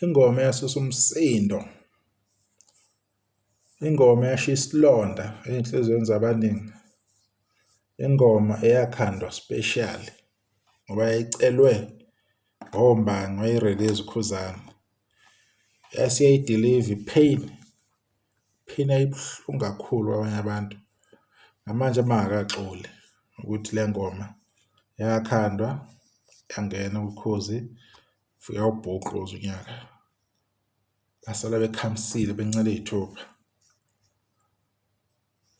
Ingoma eyasusa umsindo, ingoma eyashiya isilonda ey'nhlizweni zabaningi, ingoma eyakhandwa special ngoba yayicelwe ngombangi wayi-release uKhuzani. Yase iyayidiliva i-pain, i-pain yayibuhlungu kakhulu kwabanye abantu. Namanje abangakaxoli ukuthi le ngoma yakhandwa yangena kuKhozi fika yawubhuquza unyaka. Basala bekhamisile bencela iy'thupha.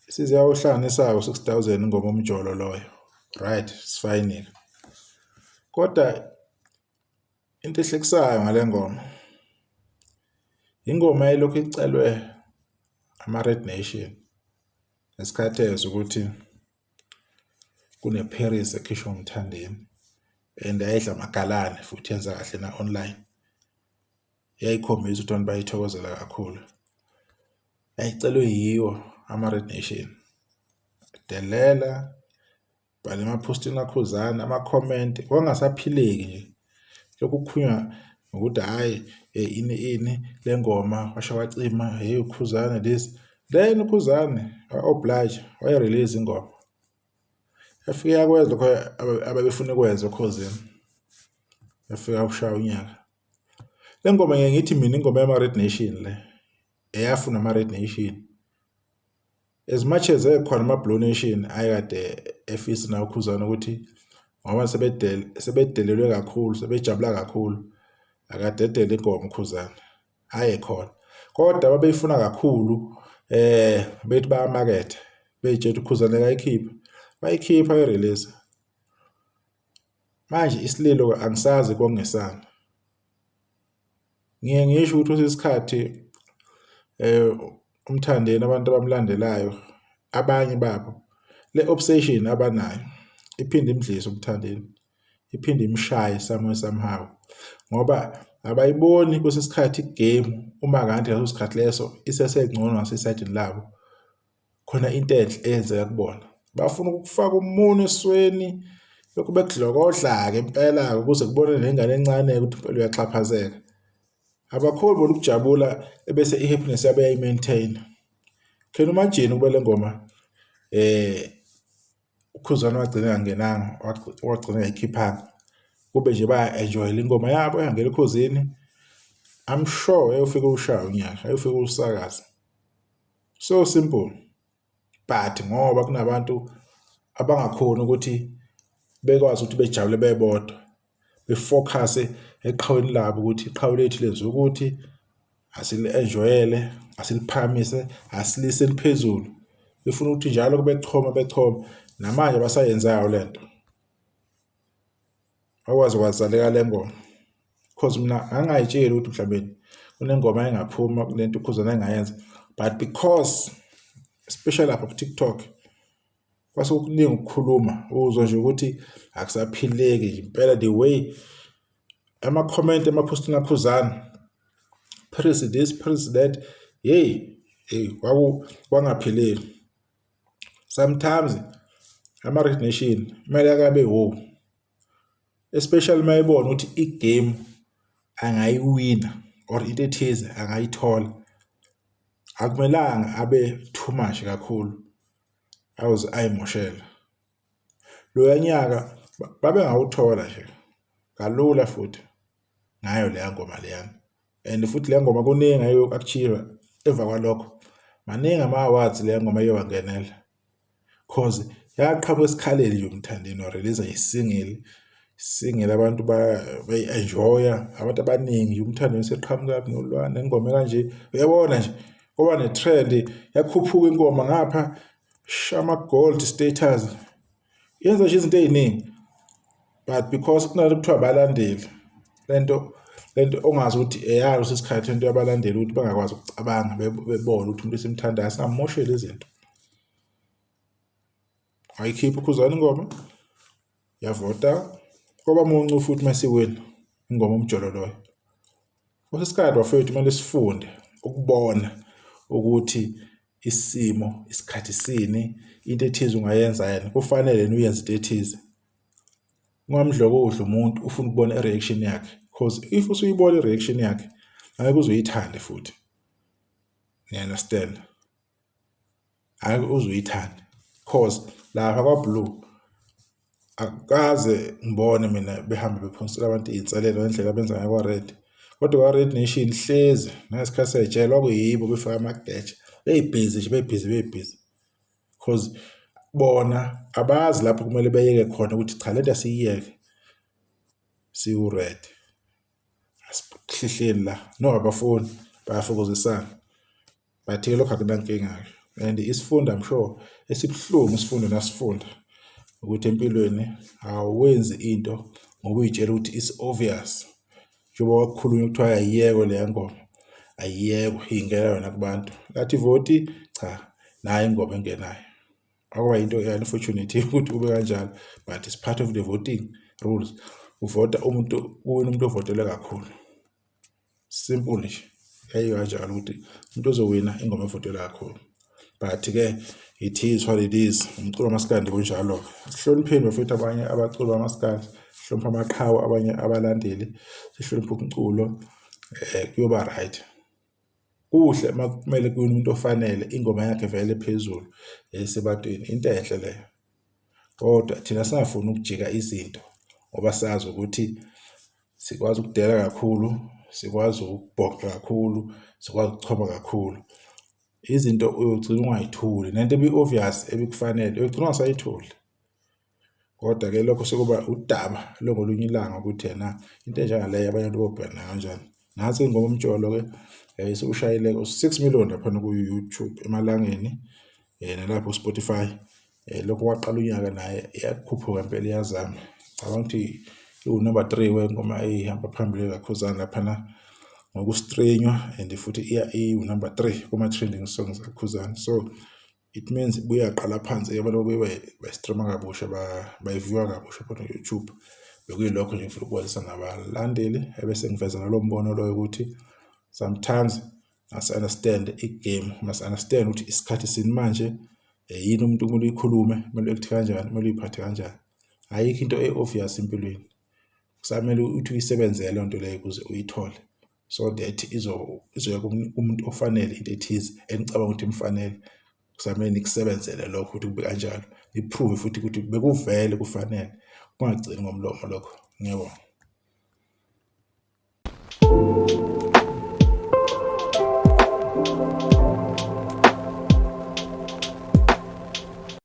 Isize yawuhlanganisa-ke u-six thousand ingoma umjolo loyo, right sifayinile. Kodwa into ehlekisayo ngale ngoma, ingoma yayilokhu icelwe ama-Red Nation ngesikhathi ezwa ukuthi kune-Paris ekhishwa uMthandeni and yayidla amagalane futhi yenza kahle na-online. Yayikhombisa ukuthi abantu bayithokozela kakhulu. Yayicelwe yiwo ama-Red Nation. Delela, bhala emaphostini akhuzana, ama-comment, kwangasaphileki nje. Lokhu kukhulunywa ngokuthi hhayi ini ini le ngoma kwasha kwacima, hheyi uKhuzani this. Then uKhuzani wa-oblige wayi-release ingoma. Yafike yakwenza lokho ababefuna ukwenza oKhozini. Yafika ushaya unyaka. Le ngoma ngeke ngithi mina ingoma yama-Red Nation le eyafuna ama-Red Nation. As much as ekhona ama-Blue Nation ayekade efisa nawo uKhuzani ukuthi ngoba sebedele sebedelelwe kakhulu sebejabula kakhulu akadedele ingoma uKhuzani aye khona kodwa babeyifuna kakhulu bethi bayamaketha bey'tshela uKhuzani akayikhiphe bayikhipha i-release. Manje isililo angisazi kongesani. Ngiye ngisho ukuthi kwesinye isikhathi uMthandeni abantu abamlandelayo abanye babo le obsession abanayo iphinde imdlise uMthandeni, iphinde imshaye somewhere somehow ngoba abayiboni kwesinye isikhathi igemu uma kanti ngaleso sikhathi leso isesengcono ngasesayidini labo. Khona into enhle eyenzeka kubona. Bafuna ukukufaka umunwe esweni lokhu bekudlokodla-ke impela-ke ukuze kubone nengane encane-ke ukuthi impela uyaxhaphazeka. Abakhoni bona ukujabula ebese i-happiness yabo bayayi-maintain-a. Can you imagine ukuba le ngoma uKhuzani wagcina engangenanga wagcina engayikhiphanga kube nje baya-enjoy-ela ingoma yabo yangena eKhozini. I'm sure eyofike uwushaye unyaka, eyofike uwusakaze. So simple but ngoba kunabantu abangakhoni ukuthi bekwazi ukuthi bejabule bebodwa befocus eqhaweni labo ukuthi iqhawe lethu lenza ukuthi asili-enjoyele asiliphakamise asilise liphezulu befuna ukuthi njalo kubechoma bechoma namanje basayenzayo lento akwazi kwazaleka le ngoma cause mina angangayitsheli ukuthi mhlawumbe kunengoma engaphuma kunento uKhuzani engayenza but because especially lapha ku-TikTok kwase kukuningi ukukhuluma uzwa nje ukuthi akusaphileki nje impela the way ama-comment emaphostini aKhuzani press this press that hey hey kwaku kwangaphileki sometimes ama-Red Nation kumele akabe wo especially uma ebona ukuthi igame angayiwina or into ethize angayithola akumelanga abe too much kakhulu awuze ayimoshela loya nyaka babengawuthola nje kalula futhi ngayo leya ngoma leyana and futhi le ngoma kuningi ayo-achieve emva kwalokho maningi ama-awards leya ngoma iyowangenela cause yaqhamuka esikhaleni nje uMthandeni wa-release i-single single abantu bayi-enjoya abantu abaningi uMthandeni useqhamuka nolwa nengoma kanje uyabona nje kwaba ne-trend yakhuphuka ingoma ngapha shama gold status yenza nje izinto ey'ningi but because kunalento kuthiwa abalandeli lento lento ongazi ukuthi eyayo leso sikhathi lento yabalandeli ukuthi bangakwazi ukucabanga bebone ukuthi umuntu esimthandayo singamosheli izinto. Wayikhipha uKhuzani ingoma yavota kwaba muncu futhi masiwina ingoma umjolo loyo. Kwesinye isikhathi bafowethu kumele sifunde ukubona ukuthi isimo isikhathi sini into ethize ungayenza yini kufanele yini uyenze into ethize. Ungamdlokodli umuntu ufuna ukubona i-reaction yakhe cause if usuyibona i-reaction yakhe. Angeke uze uyithande futhi. Niya-understand? Angeke uze uyithande cause lapha kwa-blue akukaze ngibone mina behambe bephonsela abantu iy'nselelo ngendlela abenza ngayo kwa-red. Kodwa kwa-Red Nation hlezi nangesikhathi sejele kwakuyibo befaka amageja beyibhizi nje bebhizi bebhizi cause bona abazi lapho kumele beyeke khona ukuthi cha lento asiyiyeke siwu-red asihlihleni la no abafuni bayafokozisana but-ke lokho akunankinga-ke and isifundo I'm sure esibuhlungu isifundo nasifunda ukuthi empilweni awenzi into ngoba uyitshela ukuthi it's obvious njengoba kwakukhulunywa kuthiwa ayiyekwe leya ngoma ayiyekwe ingena yona kubantu lathi ivoti cha nayo ingoma engenayo akuba yinto e-unfortunate ukuthi kube kanjalo but it's part of the voting rules uvota umuntu kuwina umuntu ovotelwe kakhulu simple nje yayikanjalo ukuthi umuntu ozowina ingoma evotelwe kakhulu but-ke it is what it is umculo wamaskandi kunjalo-ke sihlonipheni bafethu abanye abaculi bamaskandi sihloniphe amaqhawe abanye abalandeli sihloniphe umculo um kuyoba right kuhle uma kumele kuwine umuntu ofanele ingoma yakhe vele phezulu esebantwini into enhle leyo kodwa thina singafuni ukujika izinto ngoba sazi ukuthi sikwazi ukudela kakhulu sikwazi ukubhoqa kakhulu sikwazi ukuchoma kakhulu izinto uyogcina ungayitholi nento ebi-obvious ebikufanele uyogcina ungasayitholi kodwa-ke lokho sekuba udaba longolunye ilanga ukuthi yena into enjengaleyo abanye abantu bobhekana kanjani nansi ingoma umjolo-ke um isiwushayile u-six million laphana ku-youtube emalangeni um nalapho ku-spotify um lokhu kwaqala unyaka naye iyakhuphuka impela iyazama cabanga ukuthi iwunumber 3 wengoma eyihamba phambili kakhuzana laphana ngokustrinywa and futhi iwunumber 3 kuma-trending songs kakhuzana so it means ibuye yaqala phansi abantu babuye bayistrima kabusha bayiviewa kabusha khona ku-YouTube bekuyilokho nje ngifuna ukwazisa nabalandeli ebese ngiveza nalo mbono loyo ukuthi sometimes must understand igame must understand ukuthi isikhathi sini manje eh, yini umuntu kumele uyikhulume kumele uyi-act kanjani kumele uyiphathe kanjani ayikho into e-obvious empilweni kusamele ukuthi uyisebenzele leyo nto leyo ukuze uyithole so that izoya kumuntu ofanele into ethize enicabanga ukuthi imfanele kusamele nikusebenzele lokho ukuthi kube kanjalo niprove futhi ukuthi bekuvele kufanele kungagcini ngomlomo lokho ngiyabonga.